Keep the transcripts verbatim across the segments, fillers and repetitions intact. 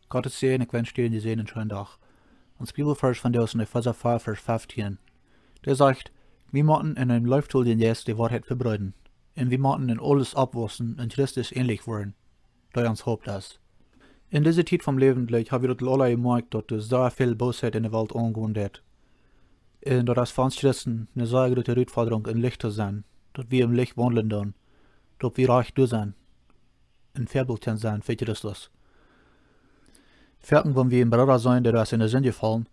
Gottes Säajen, ekj wensch die een jesäajenden scheenen Dach. Ons Bibelvarsch vondoag es en Efeesa vea, Varsch feftieen. Dee sajcht: "Wie motten en eenem leeftoljen Jeist de Woarheit vebreeden. Un wie motten en aules oppwaussen un Christus änlich woaren, dee ons Haupt es." En dise Tiet vom Läwen, jleew ekj, hab wie daut aula jemoakjt, daut doa sea väl Boosheit en de Welt aungonen deit. Un daut es fa ons Christen eene sea groote Herausforderung, em Licht to sennen, daut wie em Licht waundlen doonen, daut wie rajcht doa sennen, een Väabilt kjennen sennen fa Christus. Foaken, wan wie eenen Brooda seenen, dee es en de Sind jefaulen,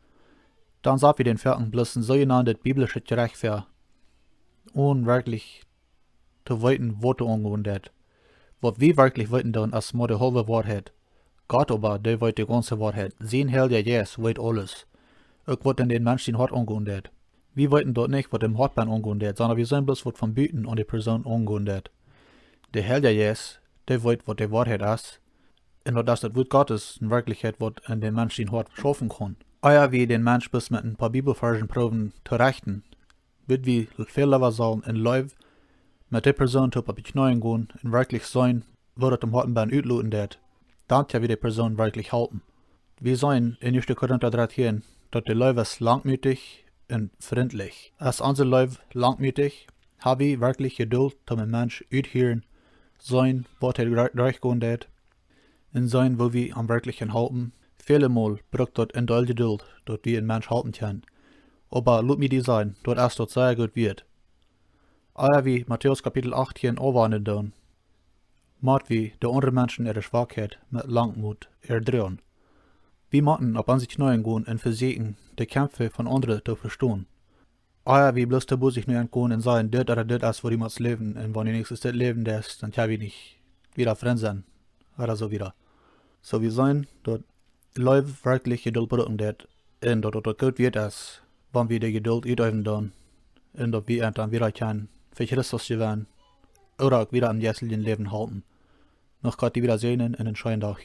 dan saj wie dän foaken bloos een soojenaunt biblischet Jerecht väa, onen werkjlich to weeten, waut doa aungonen deit. Waut wie werkjlich weeten doonen, es mau de haulwe Woarheit. Gott oba, dee weet de gaunze Woarheit. Sien Heilja Jeist weet aules. Uk waut en dän Mensch sien Hoat aungonen deit. Wie weeten daut nich, waut em Hoat bennen aungonen deit, sonda wie seenen bloos, waut von buten aun de Persoon aungonen deit. De Heilja Jeist, dee weet, waut de Woarheit es. Un daut es daut Wuat Gottes en Werkjlichkjeit, waut en dän Mensch sien Hoat schaufen kaun. Ea wie dän Mensch bloos met een poa Bibelvarsch proowen to rechten, wudd wie väl leewa sellen en Leew met de Persoon toop opp de Kjneeen gonen un werkjlich seenen, woo daut em Hoat bennen utloten deit, dan kjenn wie de Persoon werkjlich halpen. Wie seenen en Ieeschte Korinta dartieen, daut de Leew es langmootich un frintlich. Es onse Leew langmootich? Hab wie werkjlich Jedult, om een Mensch uthieren, seenen, waut hee re-, rajcht gonen deit, un seenen, woo wie am werkjlich kjennen halpen? Väle Mol brukt daut een Deel Jedult, daut wie een Mensch halpen kjennen. Oba lot mie die sajen, daut es daut sea goot wieet. Ea wie Matäus Kapitel achttieen aunwenjen doonen, mott wie de aundre Menschen äare Schwakheit met Langmoot erdroagen. Wie motten opp onse Kjneeen gonen un vesieekjen, de Kjamf von aundre to vestonen. Ea wie bloos to bosich no an gonen un sajen, dit ooda dit es, woo du motst läwen, un wan du nich soo läwen deist, dan kjenn wie nich wieda Frind sennen, ooda soo wieda. Soo, wie seenen, daut Leew werkjlich Jedult brucken deit, un daut daut goot wieet es, wan wie de Jedult uteewen doonen, un daut wie an dan wieda kjennen fa Christus jewennen, ooda uk wieda em jeistlichen Läwen halpen. Mucht Gott die wieda säajnen un een scheenen Dach.